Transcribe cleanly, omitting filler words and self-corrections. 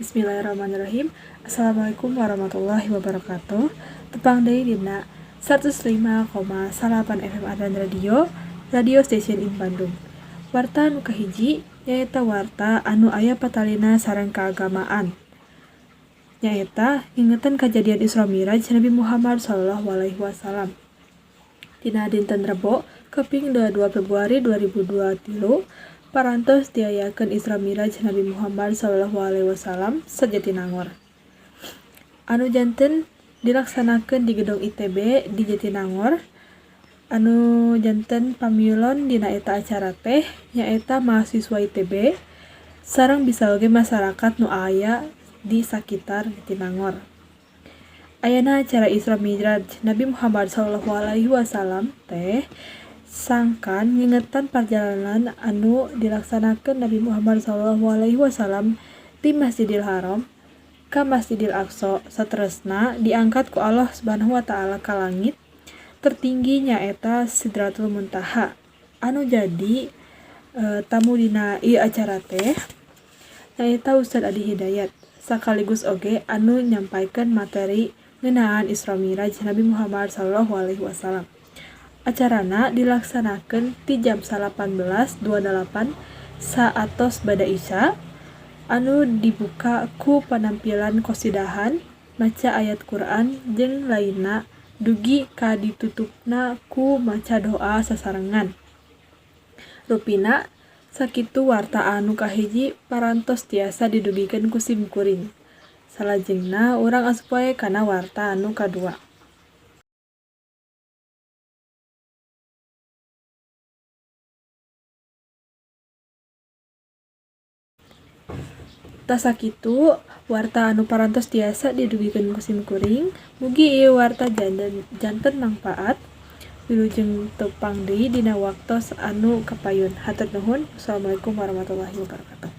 Bismillahirrahmanirrahim. Assalamualaikum warahmatullahi wabarakatuh. Tepang deui dina 105,8 FM Ardan Radio, Radio Station in Bandung. Warta nu kahiji nyaeta warta anu aya patalina sareng keagamaan. Nyaeta ngingetan kajadian Isra Miraj Nabi Muhammad sallallahu alaihi wasallam. Dina dinten Rebo, kaping 22 Februari 2023, parantos diayakeun Isra Miraj Nabi Muhammad sallallahu alaihi wasallam sa Jatinangor. Anu janten dilaksanakeun di Gedung ITB di Jatinangor. Anu janten pamilon dina eta acara teh nyaeta mahasiswa ITB sareng bisa oge masyarakat nu aya di sakitar Jatinangor. Ayana acara Isra Miraj Nabi Muhammad sallallahu alaihi wasallam teh sangkan ngingetan perjalanan anu dilaksanakeun Nabi Muhammad sallallahu alaihi wasallam ti Masjidil Haram ka Masjidil Aqsa, saterusna diangkat ku Allah Subhanahu wa Ta'ala ka langit tertinggi, nyaeta Sidratul Muntaha. Anu jadi tamu dina ieu acara teh nyaeta Ustad Adi Hidayat, sakaligus oge anu nyampaikeun materi ngeunaan Isra Miraj Nabi Muhammad sallallahu alaihi wasallam. Acarana dilaksanakeun ti jam 18.28 saatos bada Isya, anu dibuka ku panampilan kosidahan, maca ayat Quran jeung lainna, dugi ka ditutupna ku maca doa sasarengan. Rupina sakitu warta anu kahiji parantos tiasa didugikeun ku sim kuring. Salajengna urang asup wae kana warta anu kadua. Tah, sakitu warta anu parantos tiasa didugikeun ku sim kuring. Mugi ieu warta janten mangpaat. Wilujeng tepang deui dina waktos anu kapayun. Hatur nuhun. Wassalamualaikum warahmatullahi wabarakatuh.